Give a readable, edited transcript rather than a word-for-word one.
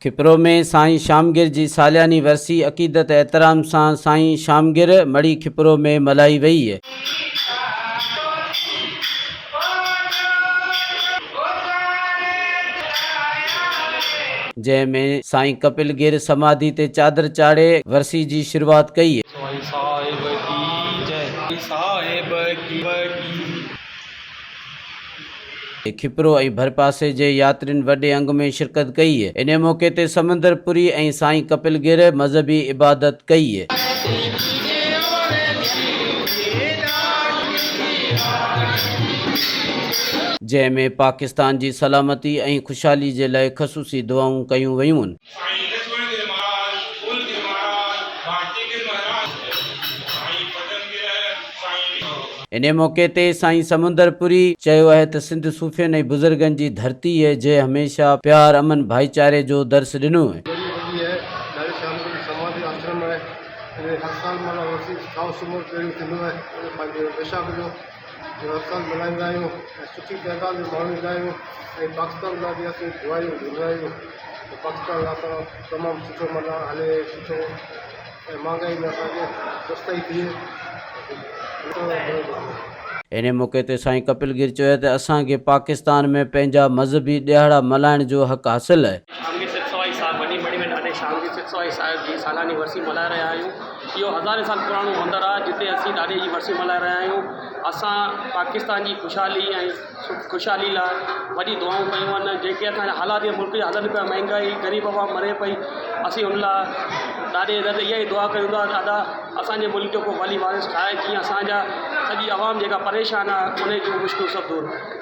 کپرو ۾ سائين شامگر جي سالياني ورسي عقيدت احترام سان سائين شامگر مڙهي کپرو ۾ ملهائي وئي. جنهن ۾ سائين ڪپل گر سماڌي تي چادر چاڙهي ورسي جي شروعات ڪئي. سوائي صاحب ڪي جئ صاحب ڪي. کپرو ۽ ڀرپاسي جي ياترين وڏي انگ ۾ شرڪت ڪئي. انهي موقعي تي سمندر پوري ۽ سائين ڪپل گر مذهبي عبادت ڪئي. جنهن ۾ پاڪستان جي سلامتي ۽ خوشحالي جي لاء خصوصي دعائون ڪيون ويون. سائين لڇمڻ گر مهاراج، ڦول گر مهاراج، ڀارتي گر مهاراج، سائين پدم گر، سائين. انهي موقعي تي سائين سمندر پوري چيو آهي ته سنڌ صوفين ۽ بزرگن جي ڌرتي اهي جنهن هميشه پيار، امن، ڀائيچاري جو درس ڏنو. وڏي وڏي آهي ڏاڏي شام جو سماڌي آشرم آهي ان هر سال معنيٰ ورسي سائو سومر پهريون ٿيندو آهي ان پنهنجي ويشاک جو جو هر سال ملهائيندا آهيون ۽ سٺي تعداد ۾ ماڻهو ايندا آهيون ۽ پاڪستان لاء به اسين دعايون گهرندا آهيون ته پاڪستان لاء اسان تمام سٺو معنيٰ هلي سٺو ۽ مهانگائي ۾ اسان کي سستائي ٿئي. انهي موقعي تي سائين ڪپل گير چيو ته اسان کي پاڪستان ۾ پنهنجا مذهبي ڏهاڙا ملهائڻ جو حق حاصل آهي. شامگير ست سوائي صاحب وڏي مڙهي ۾ ڏاڏي شامگير ست سوائي صاحب جي سالاني ورسي ملهائي رهيا آهيون. اهو هزارين سال پراڻو مندر آهي جتي اسين ڏاڏي جي ورسي ملهائي رهيا آهيون. اسان پاڪستان جي خوشحالي ۽ خوشحالي لاء وڏي دعائون ڪيون آهن جيڪي اسان جا حالات ملڪ جا هلن پيا مهنگائي غريب عوام مري پئي اسين ان لاء ڏاڏي در تي اها ئي دعا ڪيون ٿا ڏاڏا اسان جي ملڪ جو ڪو ولي وارث ٺاهي جيئن اسان جا سڄي عوام جيڪا پريشان آهي ان جون مشڪلون سڀ دور ٿين.